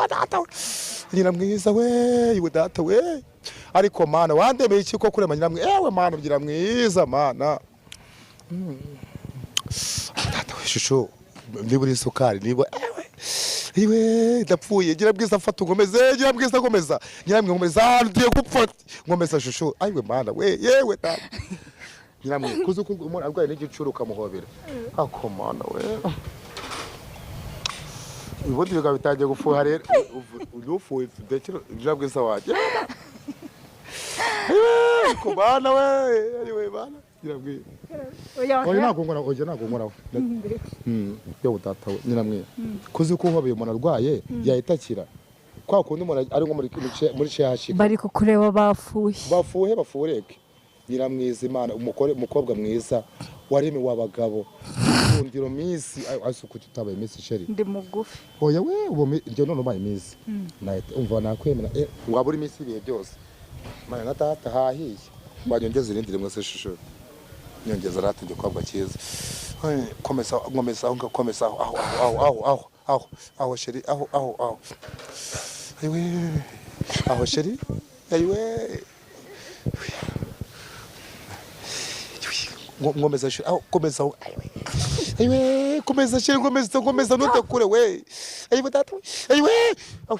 Data we, Nyiramwiza we, iwe data we, ariko Mana wandemeye iki ko kurema Nyiramwiza? Ewe Mana, Nyiramwiza, Mana data we, shusho, niba uri isukari, niba ewe iwe, ndapfuye. Nyiramwiza, mfata unkomeze. Nyiramwiza, nkomeza. Nyiramwiza, nkomeza, ahantu tugiye gupfa, nkomeza shusho. Ayiwe Mana we, yewe data. Nyiramwiza, kuzi ko umuntu arwaye n'igicuri ukamuhobera? Ako Mana we, ubundi bikaba bitangiye gufuha rero. Ufuye ndekera Nyiramwiza wanjye. Ayiwe Mana we, ayiwe Mana. Nyiramwiza. Oya. Oya, ntabwo nkoraho. Oya, ntabwo nkoraho. Yo data we, Nyiramwiza, kuzi ko uhobeye umuntu arwaye yahita akira, kwa kundi umuntu ari nko muri CHK? Bari kukureba, bafuye. Bafuhe, bafureke. Nyiramwiza, Imana, umukore, umukobwa mwiza waremewe abagabo, igikundiro, miss. Ase kuki utabaye miss, chérie? Ndi mugufi. Oya we, ubu iryo none ubaye miss nahita umva nakwemera. Waba uri miss ibihe byose. Mana na data, hahiye. Wanyongeza irindi rimwe se shusho? Nyongeza rata, igikobwa cyiza. Komeza, nkomeza aho ngaho, komeza aho, aho, aho, aho, aho, aho, aho, chérie, aho, aho, aho. Ayiwe, aho chérie, ayiwe. Nkomeza chérie, aho, komeza aho. Ayiwe, ayiwe, komeza chérie, nkomeza, nkomeza, ntutekure we. Ayiwe data we, ayiwe. Aho.